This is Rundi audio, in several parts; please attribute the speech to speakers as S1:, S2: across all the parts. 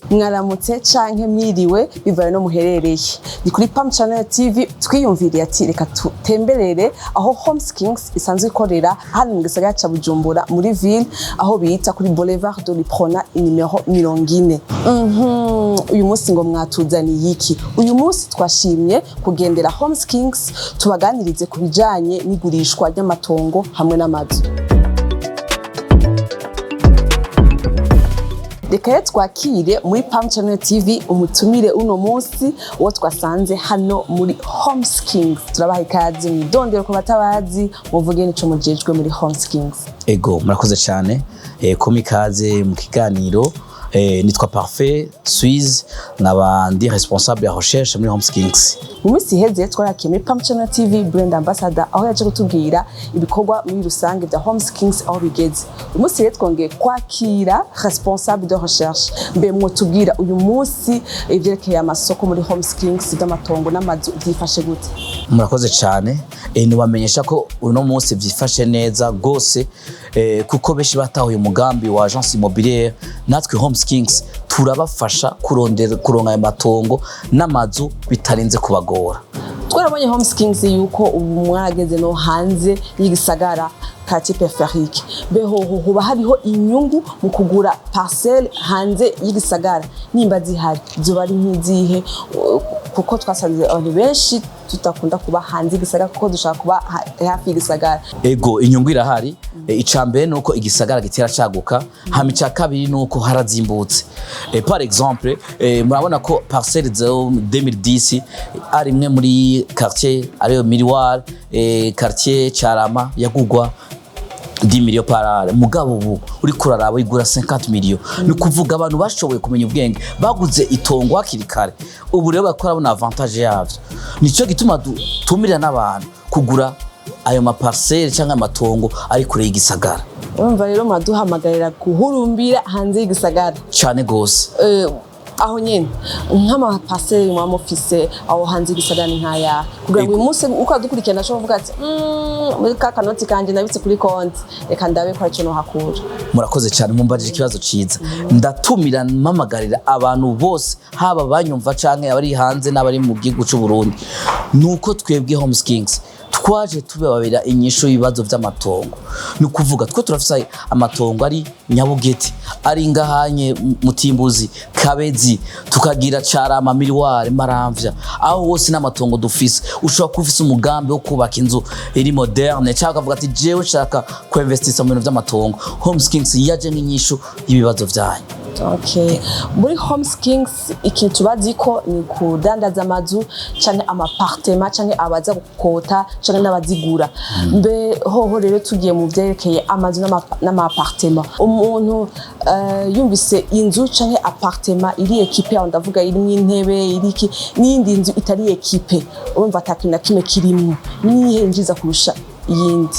S1: Mwaramutse canke mwiriwe, bivanye no muherereye. Ni kuri Pam Channel TV. Twiyumviriye ati reka tutemberere aho Homes Kings isanzwe ikorera hano mu gisagara ca Bujumbura, muri ville, aho bita kuri Boulevard de l'Uprona numéro 40. Uyu munsi ngo mwatuzaniye iki? Uyu munsi twashimye kugendera Homes Kings tubaganirize ku bijanye n'igurishwa ry'amatongo hamwe n'amazu. Reka rero twakire muri Pam Channel TV umutumire uno munsi, uwo twasanze hano muri Homes Kings. Turabaha ikaze, mwidondero ku batabazi, muvuge nico mujejwe muri Homes Kings.
S2: Ego, murakoze cyane kuma ikaze mu kiganiro. Nitwa Parfait Suisse, nkaba ndi responsable ya recherche muri Homes Kings.
S1: Mu minsi iheze twarakiye muri Pam Channel TV brand ambassador, aho yaje kutubwira ibikorwa muri rusange bya Homes Kings aho bigeze. Uyu munsi rero twongeye kwakira responsable de recherche. Mbe mwotubwira uyu munsi ivyerekeye amasoko muri Homes Kings by'amatongo n'amazu vyifashe gute?
S2: Murakoze cyane. Nibamenyesha ko uno munsi vyifashe neza gose, kuko benshi batahuye umugambi wa agence immobilière. Natwe Homes Kings turabafasha kurondera, kuronka ayo matongo n'amazu bitarinze kubagora.
S1: Twarabonye Homes Kings yuko ubu mwarageze no hanze y'igisagara, quartier périphérique. Mbe hoho hoba hariho inyungu mu kugura parcelle hanze y'igisagara? Nimba zihari, zoba ari nk'izihe? Kuko twasanze abantu benshi tudakunda kuba hanze y'igisagara kuko dushaka kuba hafi y'igisagara.
S2: Ego, inyungu irahari. Ica mbere nuko igisagara gitera caguka, hama ica kabiri nuko harazimbutse. Par exemple, murabona ko parcelle zo 2010 ari imwe muri quartier ariyo Miroir, quartier Carama, yagugwa 10 millions par are. Mugabo ubu uriko uraraba igura 50 millions. Ni kuvuga abantu bashoboye kumenya ubwenge baguze itongo hakiri kare, ubu rero bakora babona avantage yavyo. Nico gituma dutumira n'abantu kugura ayo ma parcelle cyangwa amatongo ari kure y'igisagara.
S1: Urumva rero muraduhamagarira guhurumbira hanze y'igisagara.
S2: Cyane gose.
S1: Aho nyene nk'ama parcelle muba mufise aho hanze y'igisagara ni nkaya, kugira ngo uyu munsi uko adukurikirana ashobora kuvuga ati: "Muri ka kanoti kanje nabitse kuri konti, reka ndabe ko arico nohakura."
S2: Murakoze cyane, mumbajije ikibazo ciza. Ndatumira, mpamagarira abantu bose, haba banyumva canke abari hanze n'abari mu gihugu c'u Burundi, nuko twebwe Homes Kings twaje tubababira inyishu y'ibibazo vy'amatongo. Ni ukuvuga twe turafise amatongo ari Nyabugete, ari ngahanye Mutimbuzi, Kabezi, tukagira Carama, Miroir, Maramvya. Aho hose n'amatongo dufise. Ushobora kuba ufise umugambi wo kubaka inzu iri moderne, cyangwa ukavuga ati jewe nshaka kuinvestisa mu bintu vy'amatongo, Homes Kings yaje nk'inyishu y'ibibazo vyanyu.
S1: Okay. Muri Homes Kings ikintu tubazi ko ni kudandaza amazu canke ama appartement, canke abaza gukota canke n'abazigura. Mbe hoho rero tugiye mu vyerekeye amazu n'ama appartement, umuntu yumvise inzu canke appartement iri équipée, aho ndavuga irimwo intebe, iriki, n'iyindi nzu itari équipée, urumva ata kintu na kimwe kirimwo, niyihe nziza kurusha iyindi?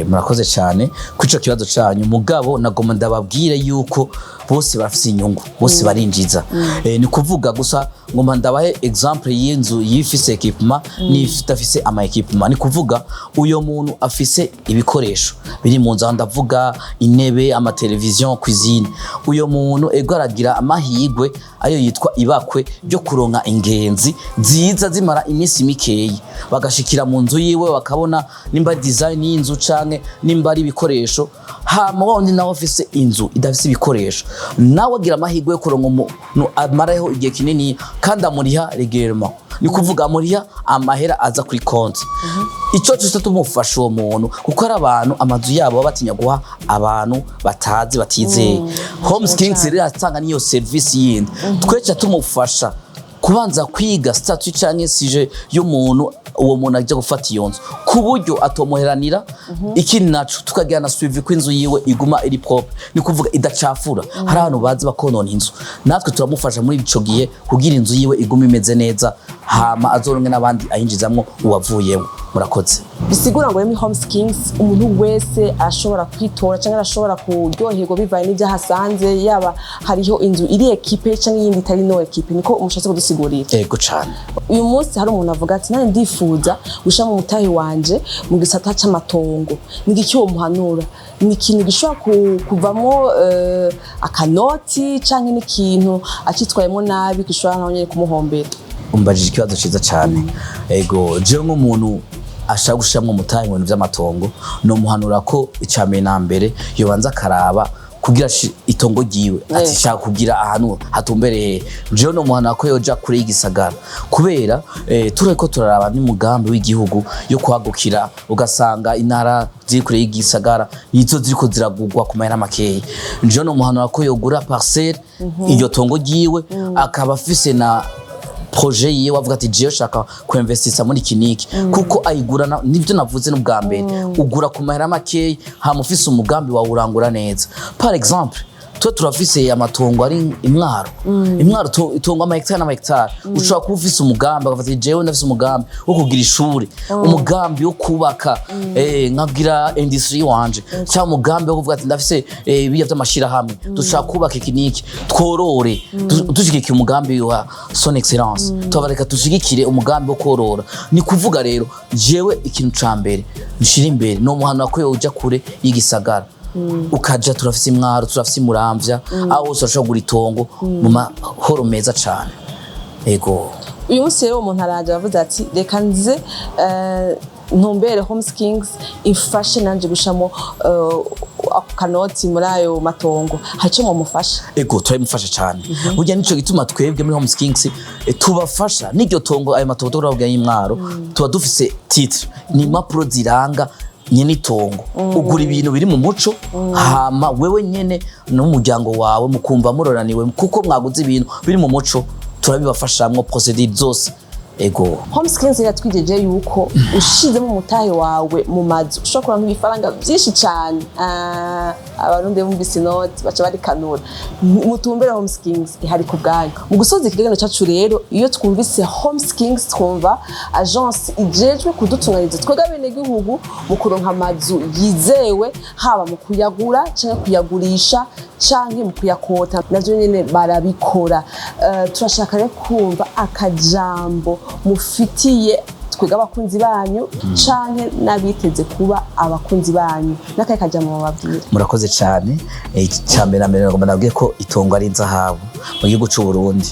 S2: Murakoze cyane kuri ico kibazo canyu. Mugabo nagomba ndababwire yuko bose barafise inyungu, bose barinjiza. Ni kuvuga gusa ngomba ndabahe exemple y'inzu yifise équipement n'idafise ama équipement. Ni kuvuga uyo muntu afise ibikoresho biri mu nzu, aho ndavuga intebe, amateleviziyo, cuisine, uyo muntu ego aragira amahirwe ayo yitwa ibakwe ryo kuronka ingenzi nziza zimara iminsi mikeyi, bagashikira mu nzu yiwe bakabona nimba ari design y'inzu canke nimba ari ibikoresho. Hama wa wundi nawe afise inzu idafise ibikoresho, nawe agira amahirwe yo kuronka umuntu amaraho igihe kinini kandi amuriha régulièrement. Ni kuvuga amuriha amahera aza kuri konti. Ico cose tumufasha uwo muntu, kuko ari abantu amazu yabo baba batinya guha abantu batazi, batizeye. Homes Kings rero atanga niyo service yindi. Tweca tumufasha kubanza kwiga statut canke sujet y'umuntu, uwo muntu ajya gufata iyo nzu, ku buryo atomuheranira. Ikindi naco tukagira na suivi ko inzu yiwe iguma iri propre, ni kuvuga idacafura. Hari abantu bazi bakonona inzu, natwe turamufasha muri ico gihe kugira inzu yiwe iguma imeze neza. Hama azoronke n'abandi ayinjizamwo uwavuyemo. Murakoze.
S1: Bisigura ngo rero muri Homes Kings umuntu wese ashobora kwitora cyangwa arashobora kuryoherwa bivanye n'ibyo ahasanze, yaba hariho inzu iri équipée cyangwa iyindi itari non équipée. Niko umushatse kudusigurira?
S2: Ego cane.
S1: Uyu munsi hari umuntu avuga ati: "Nanjye ndifuza gushira mu mutahe wanje mu gisata c'amatongo." Ni igiki uwo muhanura? Ni ikintu gishobora kuvamo akanoti, canke n'ikintu acitwayemo nabi gishobora naho nyene kumuhombera?
S2: Umbajije ikibazo ciza cane. Ego, jewe nk'umuntu ashaka gushiramwo umutahe mu bintu vy'amatongo, nomuhanura ko icambere na mbere yobanza akaraba kugira itongo ryiwe, ati shaka kugira ahantu hatumbereye. Jewe nomuhanura ko yoja kure y'igisagara, kubera turiko turaraba n'umugambi w'igihugu yo kwagukira, ugasanga intara ziri kure y'igisagara nizo ziriko ziragurwa ku mahera makeya. Jewe nomuhanura ko yogura parcelle, iryo tongo ryiwe, akaba afise na projet yiwe, avuga ati: "Jewe shaka kuinvestisa muri iki niki." Kuko ayigura nivyo navuze n'ubwa mbere, ugura ku mahera makeya, hama ufise umugambi wawe urangura neza. Par exemple, twe turafise amatongo ari imwaro, imwaro itongo ama hectare n'ama hectare. Ushobora kuba ufise umugambi, ukavuga ati: "Jewe ndafise umugambi wo kugira ishuri, umugambi wo kubaka, nkagira industrie wanje, cyangwa umugambi wo kuvuga ati ndafise ibiya vy'amashirahamwe, dushaka kubaka iki niki, tworore, dushigikiye umugambi wa Son Excellence, tubareka dushigikire umugambi wo korora." Ni kuvuga rero, jewe ikintu ca mbere nshira imbere no muhanura ko yoja kure y'igisagara, ukaja turafise imwaro, turafise imuramvya, aho hose urashobora kugura itongo mu mahoro meza cane. Ego.
S1: Uyu munsi rero umuntu araje aravuze ati: "Reka nze ntumbere Homes Kings ifashe nanje gushamo ako kanoti muri ayo matongo." Hari icyo mwamufasha?
S2: Ego, turabimufasha cyane. Burya nico gituma twebwe muri Homes Kings tubafasha n'iryo tongo. Ayo matongo turababwira y'imwaro, tuba dufise titre, ni impapuro ziranga nyene itongo. Ugura ibintu biri mu muco, hama wewe nyene n'umuryango wawe mukumva muroraniwe kuko mwaguze ibintu biri mu muco. Turabibafashamwo procédure zose. Ego.
S1: Homes Kings yatwijeje yuko ushizemo umutahe wawe mu mazu ushobora kuronka ibifaranga byinshi cyane. Abarundi bumvise inoti baca barikanura. Mutumbere Homes Kings, ihari ku bwanyu. Mu gusoza ikiganiro cyacu rero, iyo twumvise Homes Kings twumva agence ijejwe kudutunganiriza twebwe abenegihugu mu kuronka amazu yizewe, haba mu kuyagura canke kuyagurisha canke mu kuyakota, navyo nyene barabikora. Turashaka rero kumva akajambo mufitiye twebwe abakunzi banyu canke n'abiteze kuba abakunzi banyu. N'akahe kajambo mubabwira?
S2: Murakoze cyane. Icya mbere na mbere nagomba nabwiye ko itongo ari inzahabu mu gihugu cy'u Burundi.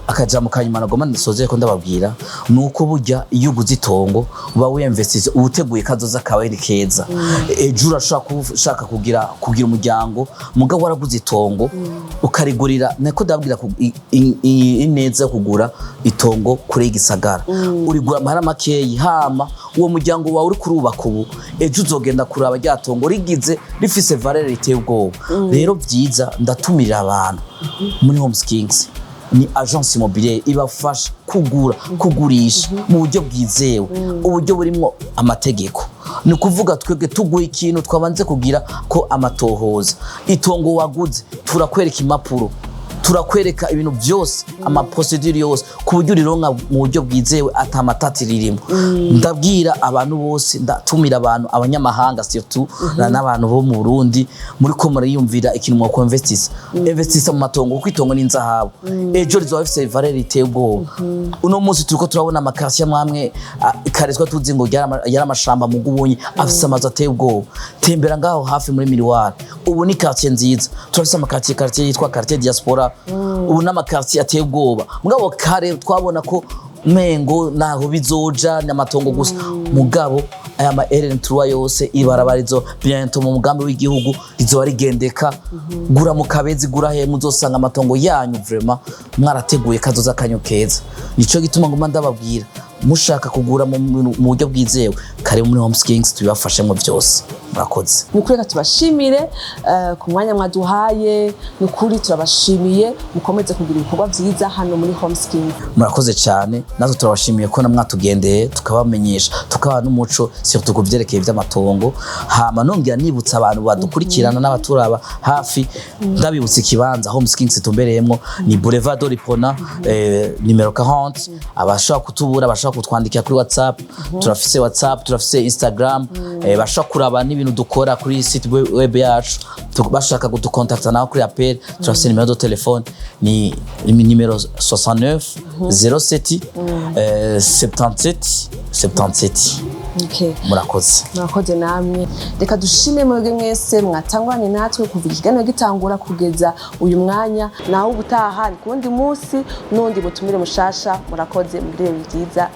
S2: Akajambo ka nyuma nagomba ndasozeye ko ndababwira ni uko burya iyo uguze itongo uba wiyemvestije, uba uteguye kazoza kawe ni keza. Ejo urashobora kuba ushaka kugira umuryango, mugabo waraguze itongo ukarigurira. Niko ndababwira ineza yo kugura itongo kure y'igisagara: urigura amahera makeyi, hama uwo muryango wawe uri kurubaka ubu, ejo uzogenda kuraba rya tongo rigize rifise valeur riteye ubwoba. Rero byiza, ndatumira abantu muri Homes Kings. Ni agence immobilière ibafasha kugura, kugurisha mu buryo bwizewe, uburyo burimwo amategeko. Ni ukuvuga twebwe tuguha ikintu twabanze kugira ko amatohoza. Itongo waguze turakwereka impapuro, turakwereka ibintu byose, ama procédure yose, ku buryo urironka mu buryo bwizewe, ata matati ririmo. Ndabwira abantu bose, ndatumira abantu, abanyamahanga surtout n'abantu bo mu Burundi muri ko muriyumvira ikintu mwako investisa, investisa mu matongo, kuko itongo ni inzahabu, ejo rizoba rifise valeur iteye ubwoba. Uno munsi turiko turabona ama quartier amwe kare twa tuzi ngo yari amashamba, mu gubonye afise amazu ateye ubwoba. Tembera ngaho hafi muri Miriwari, ubu ni quartier nziza. Turafise ama quartier, quartier yitwa quartier diaspora, ubu n'ama quartier ateye ubwoba. Mugabo kare twabona ko mengo naho bizoja ni amatongo gusa. Mugabo aya ma RN3 yose, ibarabara bientôt mu mugambi w'igihugu rizoba rigendeka. Gura mu Kabezi, gura he, muzosanga amatongo yanyu vraiment mwarateguye kazoza kanyu keza. Nico gituma nguma ndababwira, mushaka kugura mu buryo bwizewe, kare muri Homes Kings, tubibafashemo byose. Murakoze.
S1: Ni ukuri, reka tubashimire ku mwanya mwaduhaye. Ni ukuri turabashimiye, mukomeze kugira ibikorwa vyiza hano muri Homes Kings.
S2: Murakoze cyane, natwe turabashimiye ko namwatugendeye, tukabamenyesha, tukabaha n'umuco, surtout ku vyerekeye vy'amatongo. Hama nongera nibutsa abantu badukurikirana n'abaturaba hafi, ndabibutsa ikibanza Homes Kings itumbereyemwo ni Boulevard de l'Uprona, numéro 40. Abashobora kutubura bashobora kutwandikira kuri WhatsApp, turafise WhatsApp, turafise Instagram, bashobora kuraba n'ibintu dukora kuri site web yacu. Bashaka kudukontakta naho kuri appel, turafise numéro de téléphone, ni numéro 69 07 77 77.
S1: Okay.
S2: Murakoze.
S1: Murakoze namwe. Reka dushime mwebwe mwese mwatanguranye natwe kuva ikiganiro gitangura kugeza uyu mwanya. Naho ubutaha ni ku wundi munsi n'undi mutumire mushasha. Murakoze, mugire ibihe byiza.